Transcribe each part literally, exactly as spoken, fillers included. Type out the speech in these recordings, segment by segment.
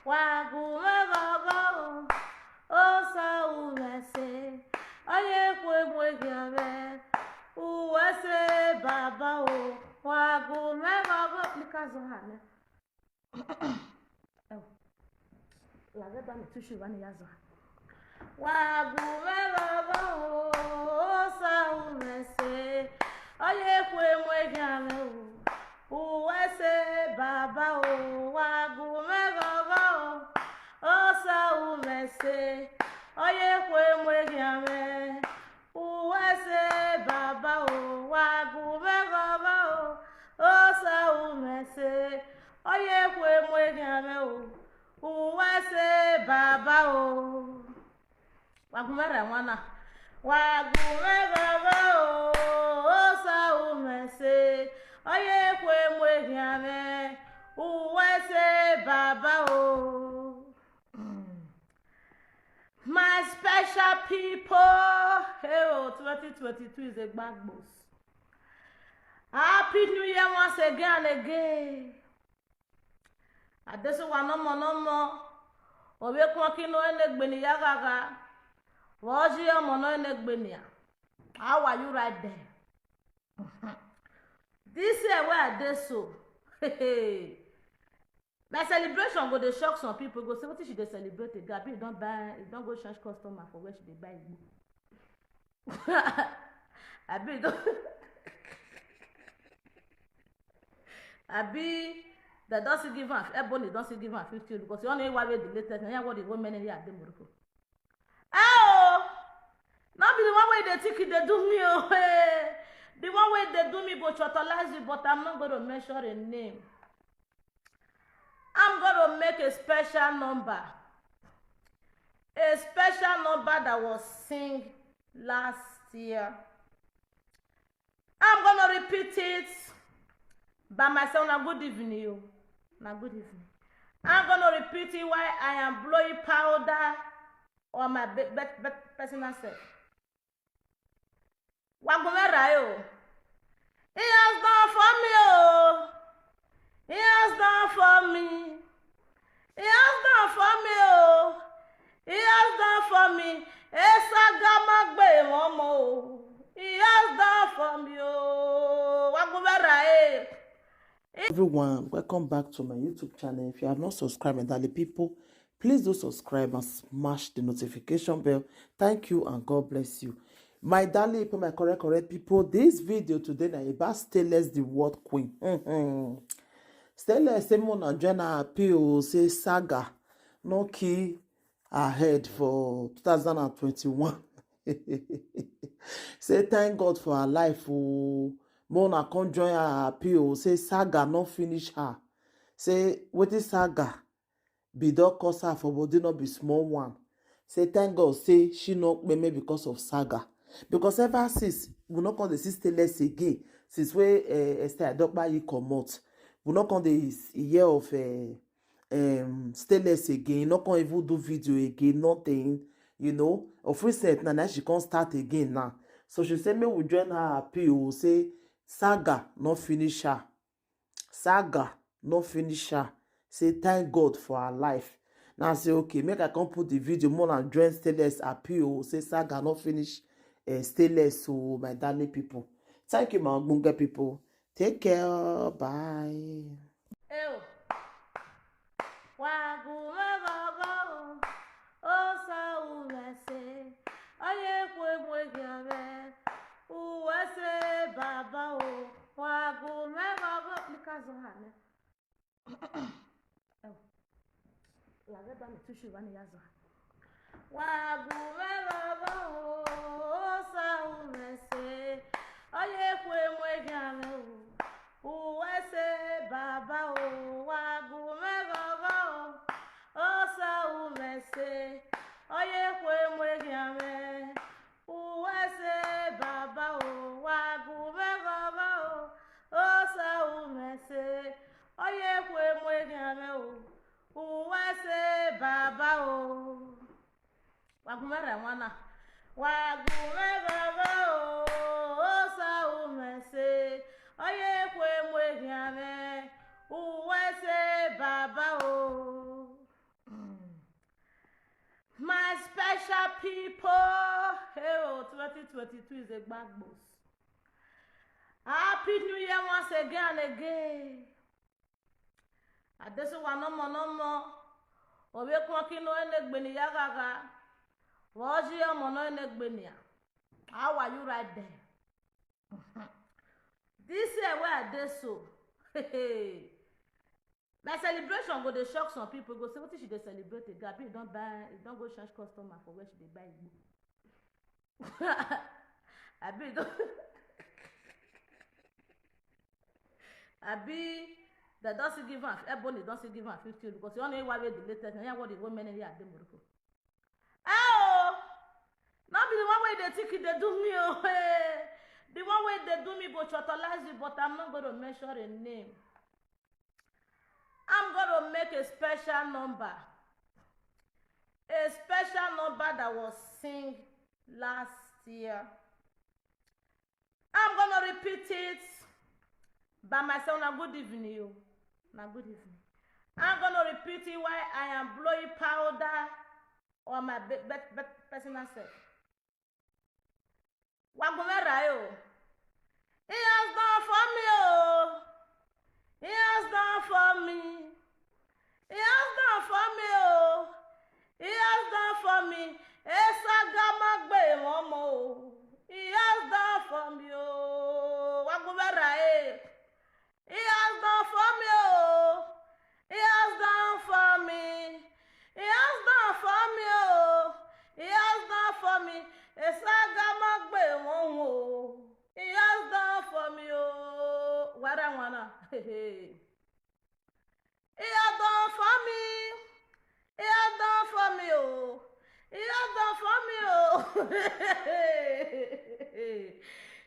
Wagume gogo o, osa umese, oye kwe mwe gyame, uwese baba o, wagume gogo, likazo hane. Lagada mi tushu vani yazo. Wagume gogo o, osa umese, oye kwe mwe gyame o, uwese baba o, wagume gogo o, osa umese, oye kwe mwe gyame, uwese baba o, wagume gogo o, osa umese, oye kwe mwe gyame o, uwese baba o. Wagume rawana. Wagume gogo o, osa umese, oye kwe mwe gyame, uwese baba o. Mm. My special people, hey, oh, twenty twenty-two is a bad boss. Happy New Year once again and again. Adesuwa no more, no more. Owe kwon kino enegbeni yagaga. Woji omo no enegbeni ya. How are you right there? This year where I dey so, my celebration go dey shock some people. Go say, "Wetin she dey celebrate again? Abi you don buy, you don go change customer for where she dey buy igbo?" Abi you don, abi dem don still give am, Ebony don still give am fifty, because you only one way the latest, na what the women here dey Morocco. Oh, not be the one way they think they do me. Oh, hey. The one way they do me go chotolize you, but I'm not going to mention a name. I'm going to make a special number. A special number that was sing last year. I'm going to repeat it by myself. Now, good evening, you. Now, good evening. I'm going to repeat it while I am blowing powder on my be- be- be- personal self. Wagume rayo. He has done for me, oh. He has done for me. He has done for me, oh. He has done for me. Esagama gbe momo, oh. He has done for me, oh. Wagume rayo. Everyone, welcome back to my YouTube channel. If you have not subscribed, my darling people, please do subscribe and smash the notification bell. Thank you and God bless you. My darling people, my correct, correct people, this video today na about Stainless, the world queen. Stainless say make una join her appeal, say Saga no kill her head for two thousand and twenty-one. Say thank God for her life. Oh, make una come join her appeal. Say Saga no finish her. Say wetin Saga be don cause her for body no be small one. Say thank God say she no kpeme because of Saga. Because ever since, we no come dey see Stainless again. Since wey, eh, Esther Adokpayi comot, we no come dey s- hear of, eh, um, Stainless again. No come even do video again, nothing. You know, of recent na, na she come start again now. So she say make we join her appeal. Say Saga no finish her. Saga no finish her. Say thank God for her life. Now say, okay, make I come put the video more and join Stainless appeal. Say Saga no finish, eh, Stainless. So my darling people, thank you, my ogbonge people. Take care. Bye. Ew. Wagume gogo, osa umese, oye kwe mwe gyame, uwese baba o, wagume gogo, likazo hane. Ew. Lagada mi tushu vani yazo. Wagume gogo, osa umese, oye kwe mwe gyame o, uwese baba o, wagume gogo, osa umese, oye kwe mwe gyame, uwese baba o, wagume gogo, osa umese, oye kwe mwe gyame o, uwese baba o. Wagume rawana. Wagume gogo o, osa umese, oye kwe mwe gyame, uwese baba o. twenty twenty-two is a gbagbo. Happy New Year once again and again. Adesuwa no more, no more. Owe kwon ki no enegbeni ya gaga. Woji omo no enegbeni ya. How are you right there? This year where I dey so, my celebration go dey shock some people. Go say, "Wetin she dey celebrate again? Abi you don buy, you don go change customer for where she dey buy igbo?" Abi you don, abi dem don still give am, Ebony don still give am fifty, because you only one wey the latest, na here what the women here dey Morocco. Oh, not be the one way they think they do me. Oh, hey. The one way they do me go chotolize you, but I'm not going to mention a name. I'm going to make a special number. A special number that was sing last year. I'm going to repeat it by myself. Now, good evening, you. Now, good evening. I'm going to repeat it while I am blowing powder on my be- be- be- personal self. Wagumera, oh. He has done for me, oh. He has done for me. He has done for me, oh. He has done for me. Esagama gbe wọn mọ o. He has done for me, oh. Wagumera, eh. He has done for me, oh. He has done for me. He has done for me, oh. He has done for me. Esagama gbe wọn o. He has done for me, oh. Wara wana. He has done for me. He has done for me, oh. He has done for me, oh.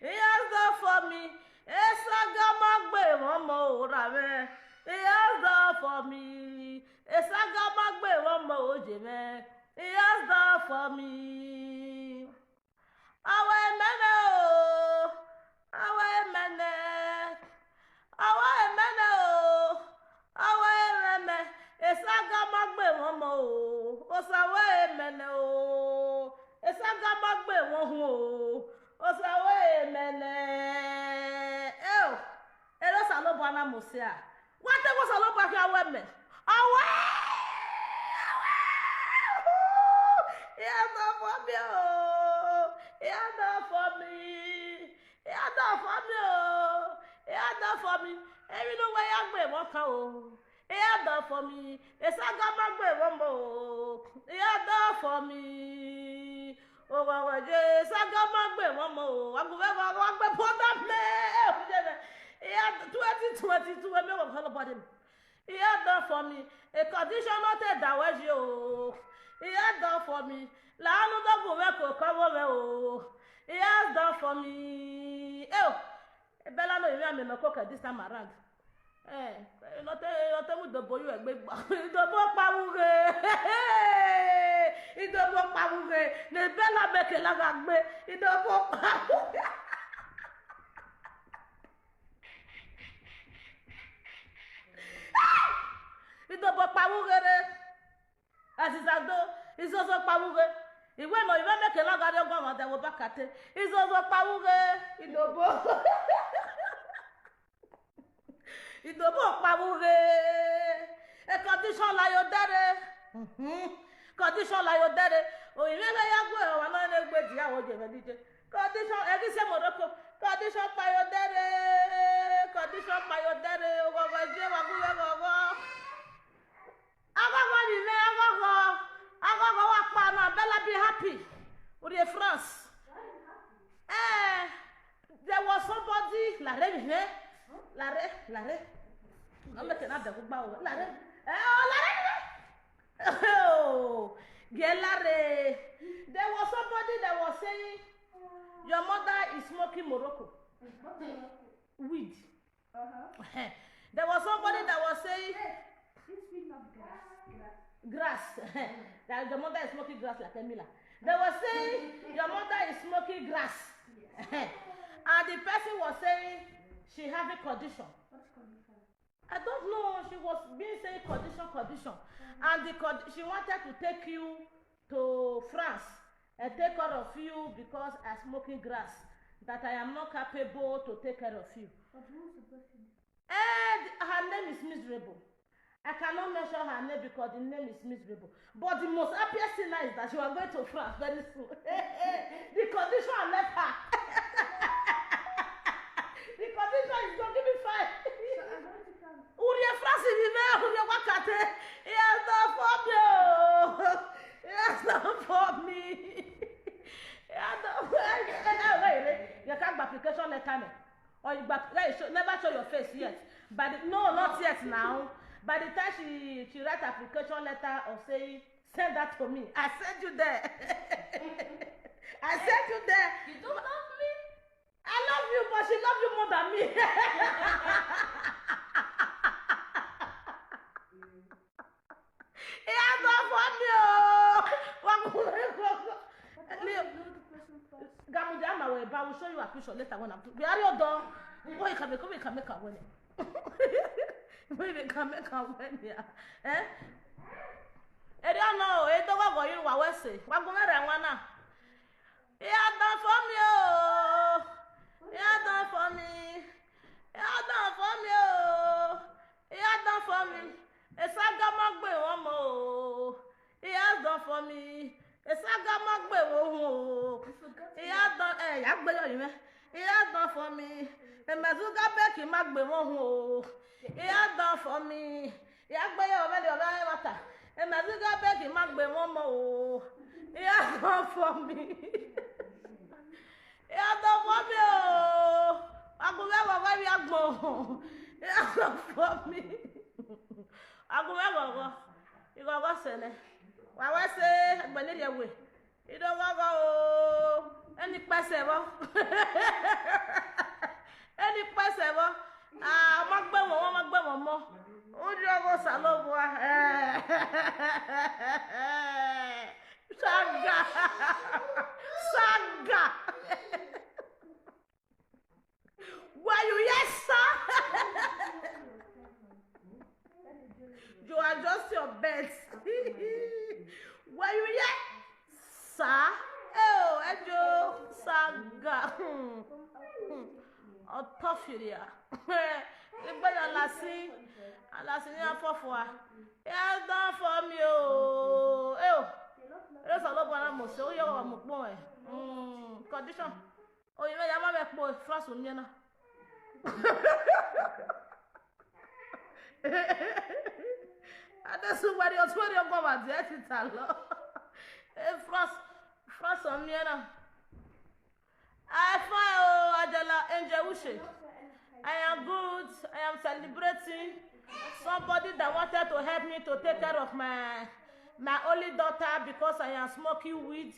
He has done for me. Esagama gbe wọn mọ ora me. He has done for me. Esagama gbe wọn mọ oje me. He has done for me. Awa emene o, awa emene, awa emene o, awa emene. Esagama gbe wọn mọ o, osawa emene o. Esagama gbe wọn hun o, osawa emene. Eh o, ero salobo ana mosea. Wate wo salobo ki awa eme. Awa, awa. He has done for me, oh. He has done for me. He has done for me, oh. He has done for me. Every no way I gbe wọn kan o. He has done for me. Esagama gbe wọn mọ o. He has done for me. Oh, wa wa je sagama gbe wọn mọ o. Wa gbe wa wa gbe pọta me. He has twenty twenty-two. Eme wọn kọlọ bọdẹ mi. He has done for me. A condition not a dawaji o. He has done for me. Laanu dogun me ko kawo me o. He has done for me. Eh o. Bella no even me no cook this time around. Eh, no te no te mu dobo yu egbe gba. Idobo pa wuge. Idobo pa wuge. Ne Bella make la ga gbe. Idobo pa wuge. Idobo pa wuge re. Azizado, izozo pa wuge. Iwe no iwe make la ga de gwa ma de wo bakate. Izozo pa wuge. Idobo. Idobo pa wuge. E condition la yo dere. Mhm. Condition la yo dere. O ime ga ya gwe wa no ne gbe di awo je me dije. Condition e gi se Morocco. Condition pa yo dere. Condition pa yo dere. Ogo go je wa gwe go go. Agogo ni me agogo. Agogo wa pa na Bella be happy. Uri France. Eh, there was somebody. Lare mi, eh? Lare, lare. No make na de gba o. Lare. Eh, oh, lare mi. Oh, ge lare. There was somebody that was saying, "Your mother is smoking Morocco weed." Uh-huh. There was somebody that was saying, "Hey, this weed not grass, grass." Grass. That your mother is smoking grass like Emila. They were saying, "Your mother is smoking grass." Yes. And the person was saying, "She having condition." What is condition? I don't know. She was being saying condition, condition. Mm-hmm. And the con- she wanted to take you to France. I take care of you because I smoking grass, that I am not capable to take care of you. But who's the person? And her name is Miserable. I cannot mention her name because the name is Miserable. But the most happiest thing now is that you are going to France very soon. The condition I left her. The condition is going to be fine. So I'm going to come. Urie France ni me, urie wakate. He has done for me. Oh. He has done for me. He has done for me. You can't application letter me. Or you back, hey, show, never show your face yet. By the, no, not yet now. By the time she she write application letter or say send that to me, I send you there. I send you there. You don't love me? I love you, but she love you more than me. He has done for me. Oh. But I want to know the person first. Gamuja, I'm aware, but I will show you a picture later when I'm too. We are all done. Oh, you can make, you can make a winning. We can make a winning. Yeah. Eh? I don't know. I don't know what you were saying. What going on now? He has done for me. Oh. He has done for me. He has done for me. Oh. He has done for me. Esaga magbe one more. Oh. He has done for me. Esaga magbe one more. Oh. He has done. Eh, ya gbe yo yin me. He has done for me. Emezuga beki magbe one more. Oh. He has done for me. Ya gbe yo me de ola wata. Emezuga beki magbe one more. Oh. He has done for me. He has done for me. Oh. Agunwe wa wa wi agbo. He has done for me. Agunwe wa wa. Igo go sene. Wa wa se agbeni de we. Ido go go o. Eni pese bo. Eni pese bo. Ah, ma gbe won, ma gbe won mo. Ojo go salobo. Eh. Saga. Saga. Were you here, sir? You adjust your belt. Were you here, sir? Oh, Ejo Saga. Hmm. Hmm. Autophilia. Nígbà yẹn la sí, la sí ní afọ́fọ́ wa. He has done for me o. Eh o. Ẹ ló sọ ló bọ́ ara mọ̀ sí, ó yẹ wà mọ̀ pọ̀ ẹ̀. Hmm. Condition. Oyi me ya ma me po France o mi na. Ade su wari o tori o go ma di e ti ta lo. E France, France o mi na. I fine o, Ajala Angel Uche. I am good. I am celebrating somebody that wanted to help me to take care of my my only daughter because I am smoking weed.